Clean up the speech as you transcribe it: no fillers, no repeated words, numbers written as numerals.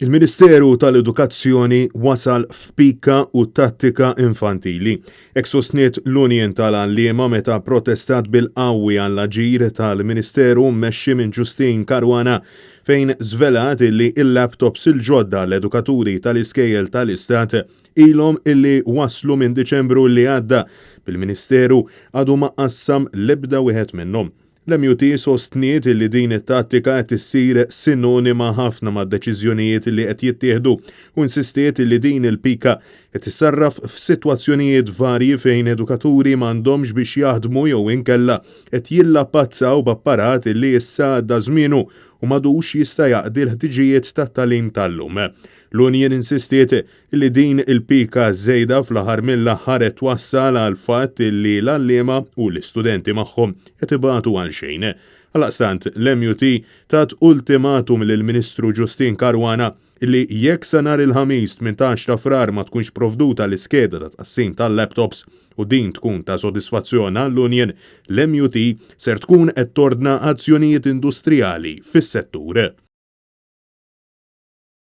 Il-Ministeru tal-Edukazzjoni wasal f'pika u tattika infantili. Hekk sostniet l-Union tal-Għalliema meta protestat bil-qawwi għall-aġir tal-Ministeru mmexxi minn Justyne Caruana fejn żvelat illi il-laptops il-ġodda l-edukaturi tal-iskejjel tal-Istat ilhom illi waslu minn Diċembru li għadda, bil-Ministeru għadu ma qassam l-ebda wieħed minnhom. L-MUT sostniet li din it-tattika qed issir sinonima ħafna mad-deċiżjonijiet li qed jittieħdu u insistiet li din il-pika qed issarraf f'sitwazzjonijiet varji fejn edukaturi m'għandhomx biex jaħdmu jew inkella qed jillapazzaw b'apparat li issa għadda żmienu u m'għadux jista' jaqdi l-ħtiġijiet tat-tagħlim tal-lum. L-Union insistiet li din il-pika żejda fl-aħħar mill-aħħar qed twassal għal fatt li l-għalliema u l-istudenti magħhom qed ibatu għal xejn. Għalaqstant, l-MUT tat ultimatum lill-Ministru Justyne Caruana li jekk sa nhar il-Ħamis 18 ta' Frar ma tkunx provduta l-iskeda ta' tqassim tal-laptops u din tkun ta' sodisfazzjon għall-Union, l-MUT ser tkun qed tordna azzjonijiet industrijali fis-settur.